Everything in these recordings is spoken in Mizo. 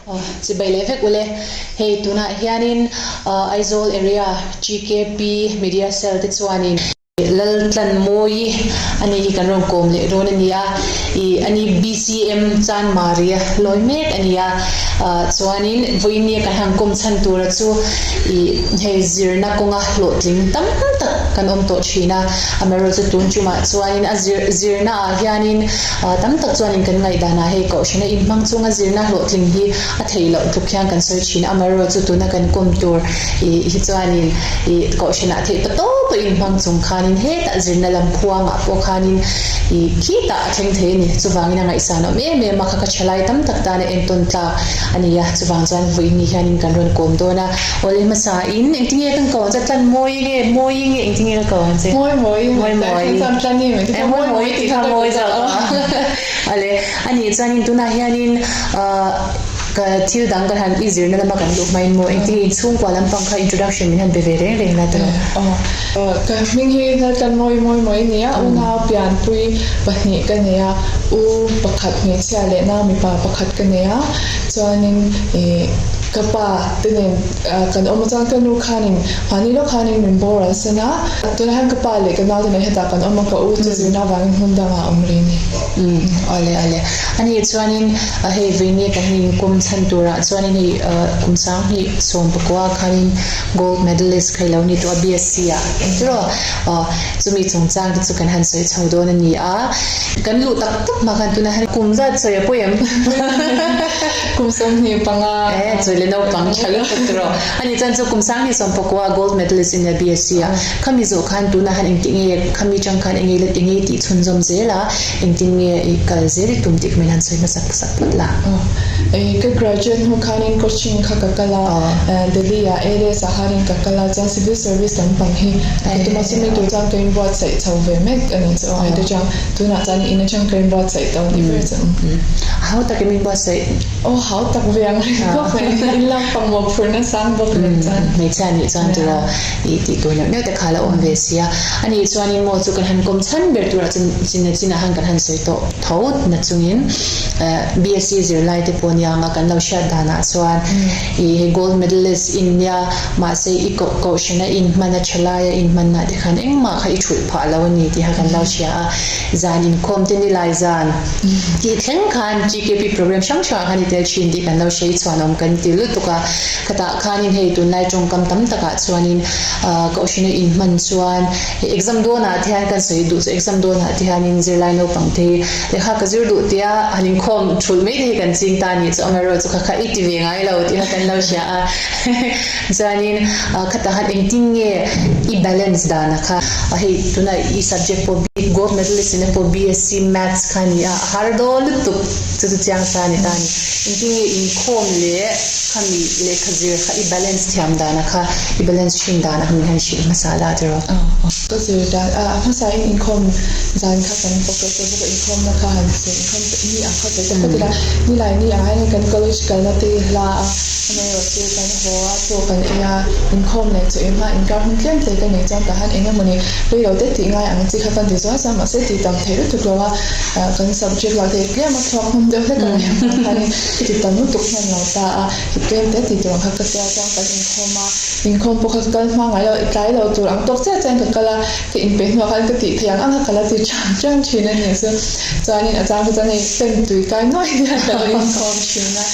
Chibai leh vek ule. Hei tunah hianin Aizawl area GKP Media Cell te chuanin Laltlanmawii ani hi kan rawn kawm leh dawn a ni a, ih ani BCM Chanmari a lawi mek a ni a, chuanin vawiin kan han kawm chhan tura chu ih hei zirna kawnga hlawhtling tam tak kan awm tawh thin a, amaherawhchu tun tumah chuanin a zir zirna ah hianin Tam tak chuanin kan ngaihdanah hei kohhrana inhmang chunga zirna hlawhtling hi a theih loh tluk hian kan sawi thin a, amaherawhchu tuna kan kawm tur hi chuanin ih kohhranah theih ta tawp a inhmang chung khanin hetah zirna lam phuangah pawh khanin ih khitah a thleng thei a ni. Chuvangin a ngaihsan awm em em a, kha ka thalai tam tak tana entawn tlak a ni a, chuvang chuan vawiin hianin kan rawn kawm dawn a. Awle hmasain engtinge kan ko ang che? Tlan mawi nge mawi nge engtinge ka ko ang che? Mawi mawi Mawi mawi. Chuan tlan i mai Eh mawi mawi tih kha mawi zawk a. Awle anih chuanin tunah hianin ah ka thil dang kan han i zirna lama kan luh hmain maw engtinge inchhungkua lampang kha introduction min han pe ve reng reng la tawh. Aw ka hming hi Laltlan mawi mawi mawi a ni a, unau pianpui pahnih ka nei a, u pakhat hmeichhia leh nau mipa pakhat ka nei a, chuanin ih ka pa te nen kan awm a chuan ka nu khanin mahni lawk khanin min boral san a, tunah hian ka pa leh ka nau te nen hetah kan awm a, ka u chu zirna avangin hmun dangah a awm rih a ni. Umm awle awle. Ani chuanin hei vawiin kan inkawm chhan turah chuanin hei kum sanghnih 19 khanin gold medalist kha ilo ni tawh a BSc ah tiraw aw chumi chungchang te chu kan han sawi chho dawn a ni a, kan luh tak tak hma khan tunah hian kum zat sawi a pawi em? Kum 25. E, chu le naupang tha lutuk tiraw. Ani chuan chu kum 2019 gold medalist in a BSc a, khami zawh khan tunah han engti nge khami tang khan enge let enge tih chhunzawm zel a, engtin nge i kal zel i tum tih kha min han sawi hmasak sak phawt la. E, ka graduate hnu khanin coaching kha ka kal a, Delhi ah ALS ah khanin ka kal a, chuan civil service lampang hi ka tum a, chumi tur chuan ka inbuatsaih chho ve mek a ni chu aw heti chuan Tunah chuan in atang ka inbuatsaih tawh ni ber chu. Hau tak em inbuatsaih? Aw hau tak ve ang reng khawp mai. In lam pangmawh phurna sang bawk nen chuan. Hmeichhia nih chuan tiraw i tih tur neuh neuh te kha la awm ve sia. Ani chuanin maw chu kan han kawm chhan ber turah chuan chin chinah khan kan han sawi tawh tho na chungin BSc zirlai te pawh nia anga kan lo hriat danah chuan i hei gold medalist in nia mahse i koh kohhrana inhman a tha laia inhmanna te khan engmah kha i thulh phah lo a ni tih kha kan lo hria a, zan inkhawm te nilai zan tih thleng khan GKP program hrang hrangah khan i tel thin tih kan lo hria i chhuanawm kan ti lutuk a, khatah khanin hei tunlai tawngkam tam takah chuanin ah kohhrana inhman chuan exam dawnah te hian kan sawi duh chu exam dawnah te hianin zirlai naupang te hi lehkha ka zir duh tia han inkhawm thulh mai te hi kan ching ta a nih chu amaherawhchu kha kha i ti ve ngai lo tih kha kan lo hria a. Chuanin khatah khan engtin nge i balance dana kha hei tuna i subject pawh gold medalist ina pawh BSc Maths kha a ni a, a har dawn lutuk chu chu chiang sa a ni ta a ni. Engtin nge inkhawm leh khami lehkha zir kha i balance thiam dana kha i balance thin dana kha min han hrilh hmasa la tiraw? Ka zir dan a, a hmasa in inkhawm zan kha kan focus a bawk a, inkhawmna kha han sawi inkhawm ni ang kha sawi ta phawt ila, nilai ni ah hian kan college kalna te hi hla a, Amaherawh chu kan haw a, chaw kan ei a, inkhawm leh chaw ei hma inkar hun tlem te ka neih chuan tah hian eng emawni rei lo te tih ngai ang chi kha kan ti zuai chuan mahse tih tam theih lutuk lo a, kan subject lah te tlem a thluak hnum deuh hlek ang em ang khanin ka ti tam lutuk hman lo ta a, i tlem te tih tur ang kha ka tia chuan kan inkhawm a, inkhawm pawh kha ka kal hma ngai lo, i tlai lo tur ang tawk chiah chiahin ka kal a, ka inpeih hnuah khan ka tih theih ang ang kha ka la ti ṭang ṭang ṭhin a nih chu, chuanin a chang kha chuan hei pen tui kai nuai hian ka lo inkhawm ṭhin a.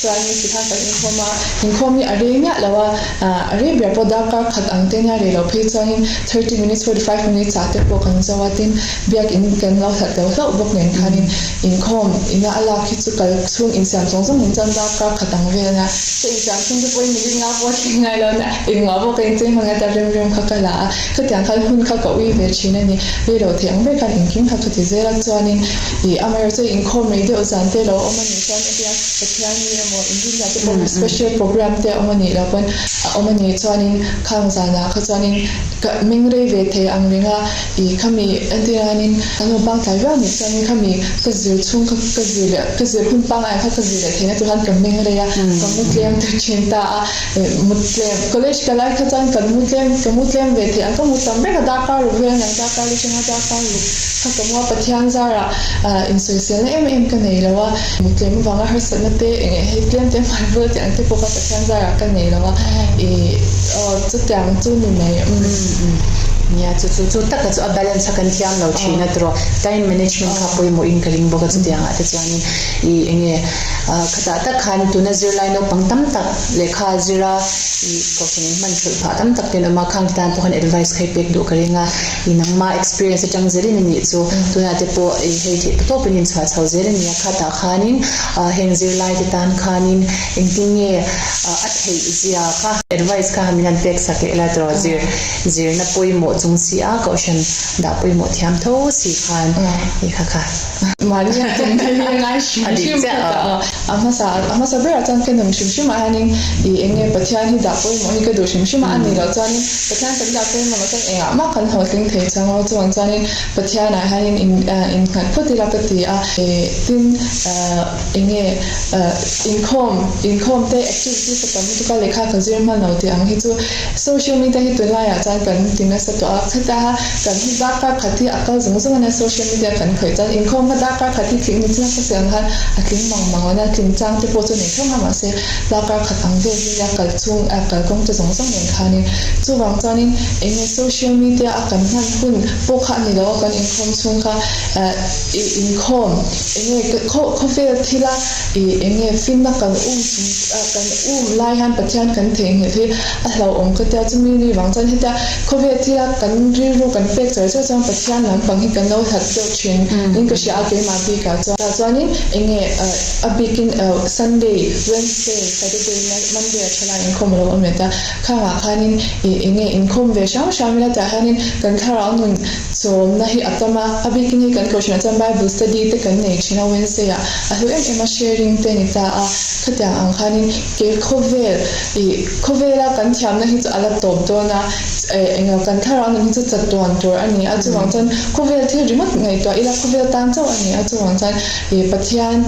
Chuanin tikhan kan inkhawm a, inkhawm hi a rei miah lo a, a rei ber pawh darkar khat ang te nia rei loh phei chuanin 30 minutes, 45 minutes ah te pawh kan zo a, tin biakin kan lo hlat lo hlauh bawk nen khanin inkhawm ina a lak hi chu kal chhung insiam zawng zawng nen chuan darkar khat ang vel a nia, ka insiam chhung te pawhin minute nga pawh a thleng ngai lo nia, engmah pawh ka inchei hmang ata rem rem kha ka la a, khatiang khan hun kha ka ui ve thin a ni, rei lo thei ang ber khan engkim kha ka ti zel a, chuanin ih amaherawhchu inkhawm rei deuh zan te lo awm a nih chuan hetia Pathian ni emaw Inrinna te pawh special program te a awm a nih loh pawn a awm a nih chuanin khang zanah kha chuanin ka meng rei ve thei ang reng a ih khami entiranin kan awm pangtlai viau nih chuanin khami ka zir chhung kha ka zir leh ka zir hun pangngai kha ka zir leh theihna tur khan ka meng rei a ka mu tlem ta thin ta a ih mut tlem college ka lai kha chuan kan mu tlem ka mu tlem ve thei ang ka mu tam ber kha darkar ruk vel aniang darkar atanga darkar ruk. Kha ka mua Pathian zarah insawiselna em em ka nei lo a, tlem avanga harsatna te eng eh hei tlem te hmai bul tih ang te pawh kha Pathian zarah ka nei lo a, ih aw chutiang chu ni mai umm. Nia chu chu chu taka chu a balance kha kan thiam lo thin a tawh time management kha pawimawh in ka ring bawk a chutiang ah te chuanin ih eng nge khatah tak khan tuna zirlai naupang tam tak lehkha zira ih kohhran in hman hrulh phah tam tak te an awm a khang te tan pawh khan advice kha i pek duh ka ring a. I nangma experience atang zelin a nih chu. Tunah te pawh i hei theih tawp in inchhuah chho zel a ni a, khatah khanin heng zirlai te tan khanin engtin nge a theih zia kha advice kha min han pek sak leh la tawh zir zirna pawimawh chung si a kohhran dah pawimawh thiam tho si khan i kha kha. Mahni a tum na hi a ngai hrim hrim khat a, a hmasa a hmasa berah chuan ka nun hrim hrim ah hianin i eng nge Pathian hi dah pawimawh hi ka duh hrim hrim a, a nih loh chuanin Pathian kan dah pawimawh loh chuan engah mah kan hlawhtling thei chuang lo chuang chuanin Pathianah hianin in innghat phawt ila ka ti a, tin eng nge inkhawm inkhawm te activities a tam lutuk a lehkha ka zir hman lo tih ang hi chu social media hi tunlaiah chuan kan ti nasa tawh a, khata kan hi darkar khat hi a kal zawng zawng a nia social media kan khawih chuan inkhawm kha darkar khat hi tling ni chuan ka sawi ang khan a tling mang mang lo nia tling chang te pawh chu nei theuh a mahse darkar khat ang vel hi nia kal chhung a kalkawng te zawng zawng nen khanin chuvang chuanin eng nge social media a kan hman hun pawh kha a ni lo a kan inkhawm chhung kha ih inkhawm eng nge khawvel thila ih eng nge finna kan um chung kan um lai hian Pathian kan theihnghilh hi a hlauhawm ka tia chumi ni vang chuan hetia khawvel thila kan rilru kan pek char char chuan Pathian lampang hi kan lo hlat deuh thin in ka hria a keimah bikah chuan tah chuanin eng nge a bikin Sunday Wednesday Saturday Monday a tha lai inkhawm a lo awm leh ta khangah khanin ih eng nge inkhawm ve hrang hrang ila tah hianin kan thlarau nun chawmna hi a tam a a bikin hei kan kohhranah chuan Bible study te kan nei thin a Wednesday ah a hlu em em a sharing te a ni ta a khatiang ang khanin Ke khawvel, ih, khawvela kan thiamna hi chu a la tawp dawn a, eh, englo kan thlarau nun hi chu chatuan tur a ni a, chuvang chuan khawvel thil ringawt ngaihtuah ila khawvel tan chauh a ni a, chuvang chuan, ih, Pathian,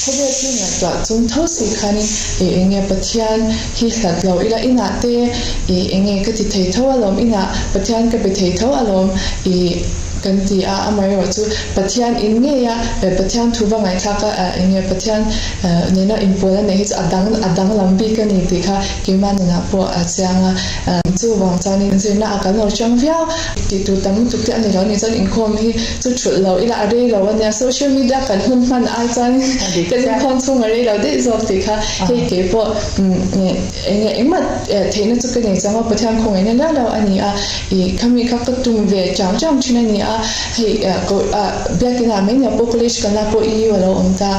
khawvel thil ngaihtuah chung tho si khanin, ih, eng nge Pathian hi hlat lo ila inah te, ih, eng nge ka ti thei tho alawm, inah Pathian ka be thei tho alawm, ih, kan ti a, amaherawh chu Pathian in ngei a, Pathian thu va ngaihthlak a, eng nge Pathian, Nena inpawl a neih hi chu a dang a danglam bik a ni tih kha keimah nunah pawh a chiang a. Chuvang chuanin zirna a kan lo hrang viau tih tur tam lutuk te a ni lo a nih chuan inkhawm hi chu thulh lo ila a rei lo a nia. Social media kan hun hman ai chuan kan inkhawm chhung a rei lo daih zawk tih kha hei keipawh eng nge engmah theihna chu ka nei chuang a Pathian khawngaihna liau liau a ni a. Ih khami kha ka tum ve chang chang thin a ni a. Hei biakinah mai nia pawh college kalna pawh EU a lo awm ta.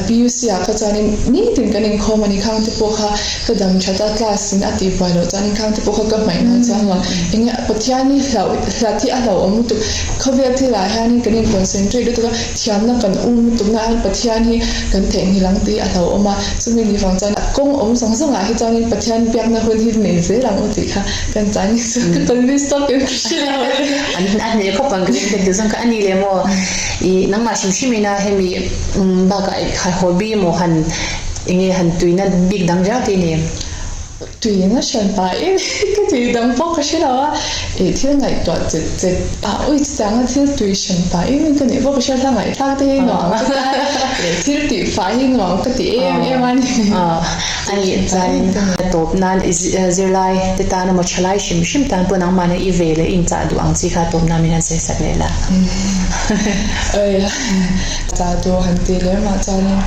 PUC ah kha chuanin nitin kan inkhawm a ni khang te pawh kha ka dam that a class in a tih buai loh chuanin khang te pawh kha ka hmaih ngai chuang lo. Enge Pathian hi hlauh hlat hi a hlauhawm lutuk khawvel thil ah hianin kan in concentrate lutuk a thiamna kan um lutuk na ah hian Pathian hi kan theihnghilh ang tih a hlauhawm a chumi ni vang chuan kawng awm zawng zawng ah hi chuanin Pathian biakna hun hi nei zel ang u tih kha kan chang hi chu ka convince tawk em ka hre lo. An a hneh khawp ang ka ring ka ti zawng kha a ni leh maw ih nangmah hrim hrim ina hemi Bakah hobby maw han enge han tuina bik dang riau te ni? Tuina hran pahin ka tih dang pawh ka hre lo a, ih thil ngaihtuah chet chet a ui chutianga thil tui hran pahin ka nih pawh ka hre lo, ngaihthlak te hi nuam ka ti a, leh thil tih fah hi nuam ka ti em em a ni. A nih chuanin tawp nan i zirlai te tan emaw thalai hrim hrim tan pawh nangmah nen i ve leh i inchah duh ang chi kha tawp nan min han sawi sak leh la. Awi. Chah duh han tih leh mah chuanin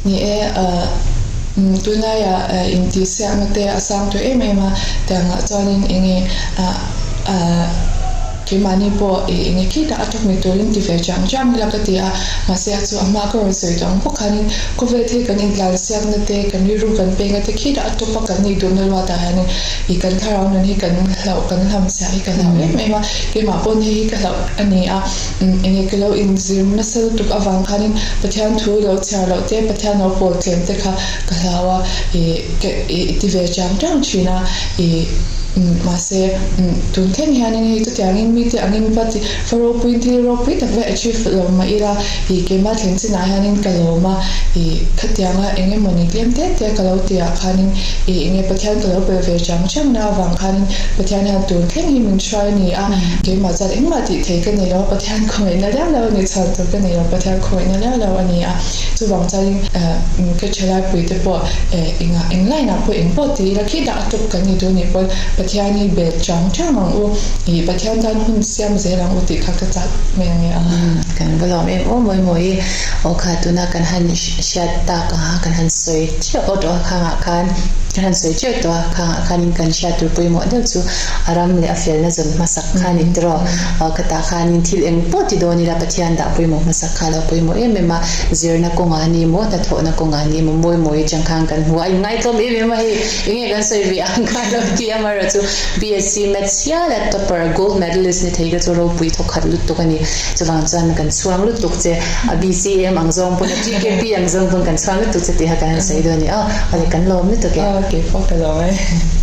ni e tunlaiah intihsiakna te a sang tawh em em a tiangah chuanin eng nge keimahni pawh ih eng nge khitah a tawk ni turin ti ve chang chang ila ka ti a mahse a chu a hma ka rawn sawi tawh ang bawk khanin khawvel thil kan intlansiakna te kan rilru kan peng a te khitah a tawpa kan nih duhna luatah hianin ih kan thlarau nun hi kan hlauh kan hlamchhiah hi ka hlau em em a. Keimah pawn hei hi ka hlauh a ni a, enge ka lo inzir nasa lutuk avang khanin Pathian thu lo chhiar loh te, Pathian lo pawl tlem te kha ka hlau a, ih ka ih ti ve chang chang thin a, ih. Mahse, tun thleng hianin hei chutiangin mite angin va ti va ropui thil ropui tak va achieve lo mah ila ih keimah thleng chinah hianin ka lawm a, ih khatianga eng emawni tlem te te ka lo tihah khanin ih enge Pathian ka lo pel ve chang chang na avang khanin Pathian hian tun thleng hi min hruai a ni a, keimah chuan engmah tih thei ka nei lo a, Pathian khawngaihna liau lo a ni, chhan tur ka nei lo, Pathian khawngaihna liau lo a ni a, chuvang chuanin ka thalaipui te pawh engah eng line ah pawh eng pawh ti ila khi dah a tawp kan ni duh nih pawn Pathian hi bel chang chang ang u, ih Pathian tan hun siam zel ang u tih kha ka chak mai ang e a. Kan va lawm em aw mawi mawi aw kha tuna kan han hriat tak ang a kan han sawi chiah aw tawh a khangah khan kan han sawi chiah tawh a khangah khanin kan hriat tur pawimawh deuh chu a ram leh a felna zawn hmasak kha a ni tiraw aw khatah khanin thil eng pawh ti dawn ila Pathian dah pawimawh hmasak kha a lo pawimawh em em a zirna kawngah a ni maw hnathawhna kawngah a ni maw mawi mawi atang khan kan hmu a inngaihtlawm em em a hei Enge kan sawi ve ang kha lo ti a amaherawh chu BSc Maths hial a topper gold medalist ni thei ka chu ropui thawk khat lutuk a ni. Chuvang chuan kan chhuang lutuk che a BCM ang zawng pawn a TKP ang zawng pawn kan chhuang lutuk che tih kha kan han sawi dawn a ni. Aw awle kan lawm lutuk e. Aw keipawh ka lawm e.